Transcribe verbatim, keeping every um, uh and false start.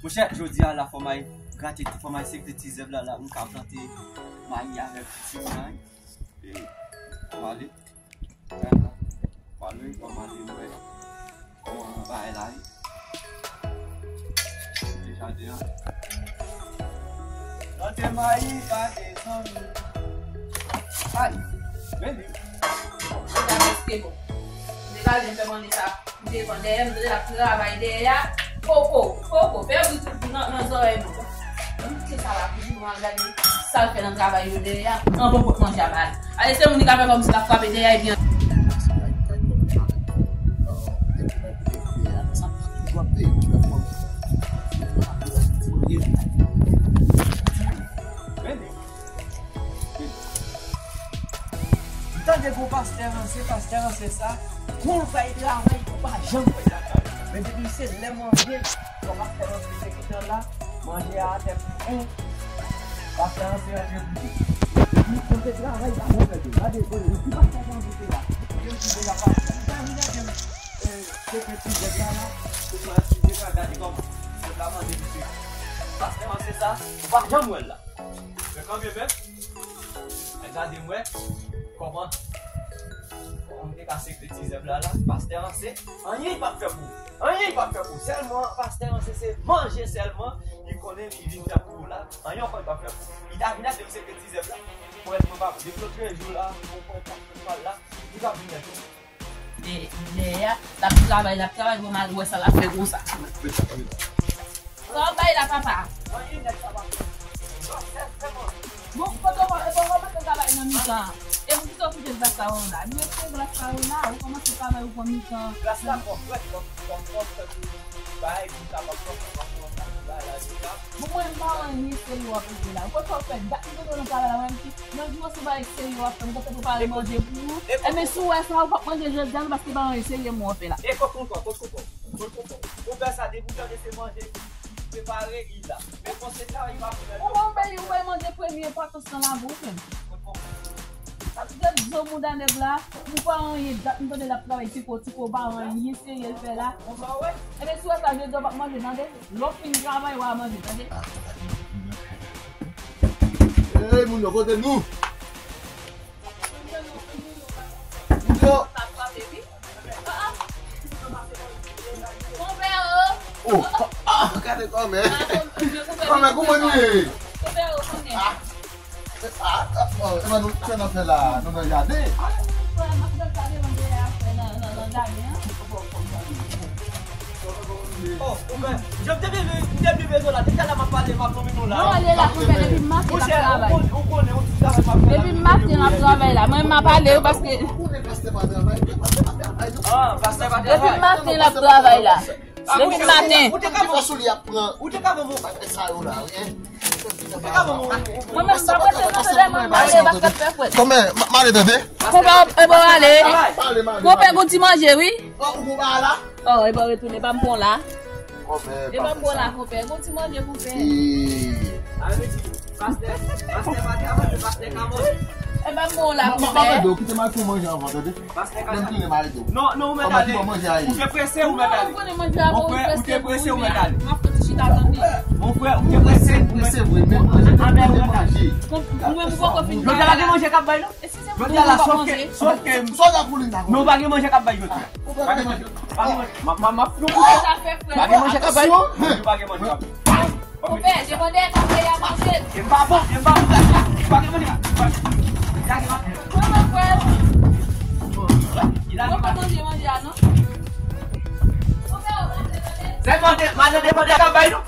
Monchè, jodi a la, fò m al grate, fò m al sekte ti zèb la, la, m ka plante mayi avèk ti mayi. E, fò m ale. Fò m ale, fò m ale, m wè kòman bagay la ye. Deja de an. Plante mayi, pa de zanmi. Ay, men li. Deja mèske bon. Degaje m fè mande sa. Devan dèyè m, tande l ap travay dèyè a. Koko, koko, fè bri tout nan, nan zòrèy mwen. Mwen kite sa la pou jwenn al gade sa l fè nan travay yo dèyè a. An bon pot manje a ba li. Ale, se moun ki ka fè kòmsi l ap frape dèyè a epi an. M tande gon pastè ranse, pastè ranse sa, gon bay travay ou pa janm wè lakay. Men depi se lè manje, gon pastè ranse se ki tan la, manje a atè pou ou, pastè ranse rantre pou ou. Ou te travay pa janm wè. Gade, gade, ou di pastè ranse se la. Ou te di deja pastè, ou ta vin gade, eh, se fè ti zèb la la, ou pran ti zèb la, gade kòman zèb la manje misye. Pastè ranse sa, ou pa janm wè l la. Men kanmenm, men gade m wè kòman, kòman m te ka sekre ti zèb la la. Pastè ranse, anyen li p ap fè pou ou. Anyen li p ap fè pou ou. Sèlman, pastè ranse se manje sèlman li konnen li vin fè pou ou la. Anyen ankò li p ap fè pou ou. Li ta vin ap sekre ti zèb la. Mwen, mwen pa pou depi lòt jou la, mwen pran pa la. Li p ap vin nèt. E, dèyè a, l ap travay, l ap travay, bon, m al wè sa l ap fè konsa. Sa w bay la, papa? Bon, kote w pa, e pa w pa mete travay nan mitan an. E pou ki sa w kite glas la w la? Mete glas la w la, ou kòmanse travay, ou pran mitan. Glas la pwòp, frèt, pwòp, pwòp, pwòp, pwòp. Bagay pou sa pwòp, pwòp, pwòp, pwòp, pwòp, bagay la deja. Bon, mwen, m pa wè anyen serye w ap regle la. Ou kwè sa w fè? Dat m tande w nan travay la, mwen, m di, nan jou an, se bagay serye w ap fè. Mwen te prepare manje pou ou. Enben, si w wè sa, ou p ap manje jodi a, non, paske pa anyen serye mwen w fè la. E kot konpò, kot konpò, kot konpò. Konpè sa, depi w tande se manje ki prepare, li la. Men konsekans, li pa pou mèt. Ou wè, ou bay, ou bay manje premye enpòtans nan lavi w, frè m. Kot konpò. Sa ti tèt zo mouda nèg la, ou pa anyen, dat m tande l ap travay tiko, tiko, pa anyen serye l fè la. Konsa w wè? Enben, si w wè sa, jodi a w p ap manje, tande? Lè w fin travay, w a manje, tande? Ey, moun yo, kote nou? Moun yo. Oh, ah, gade kòmè. Kòmè, kòman nou ye? Ah. Ah, ah, oh, e pa nou fè nan fè la, nou nan jaden. Oh, konpè, jan m te byen, m te byen bezwen la, depi talè m ap pale, m ap nonmen nou la. Non, ale la, konpè, depi maten l ap travay. Ou konnen, ou konnen, ou ti travay m ap fè la. Depi maten l ap travay la, mwen m ap pale yo paske. Ou konnen pastè pa travay, pastè pa travay. Ah, pastè pa travay. Depi maten l ap travay la. Depi maten. Ou te ka fè sou li ap pran. Ou te ka fè sa yo la, wi. Mwen menm, m pa prese non, se lè mwen pale, paske ap fè frèt. Kòmè, m ale tande. Konpè, e bò ale. Konpè, gon ti manje, wi. Oh, ou konpè la? Oh, e bò retounen, pa m pran la. E pa m pran la, konpè. Gon ti manje, konpè. Pastè, pastè pa travay, pastè ka manje. E pa m pran la, konpè. Kite m al pran manje anvan, tande. Pastè ka travay. Non, non, ou mèt ale. Ou te prese, ou mèt ale. Mon frè, ou te prese, ou mèt ale. Mon frè, ou te prese, ou mèt ale. Ou mèt ale. Jodi a pa gen manje k ap bay, non. Jodi a la, sòf ke, sòf ke. Non, pa gen manje k ap bay jodi a. Pa gen manje. Pa gen manje. M ap, m ap, m ap fè yon kout. Pa gen manje k ap bay. Pa gen manje k ap bay. Konpè, se mande k ap peye a manje. E m pa bon, e m pa bon. Pa gen manje. Lage maten. Konpè, frè. Lage maten. Konpè, manje, manje a, non? Konpè, ou pa tande. Se mande, mande, mande k ap bay, non?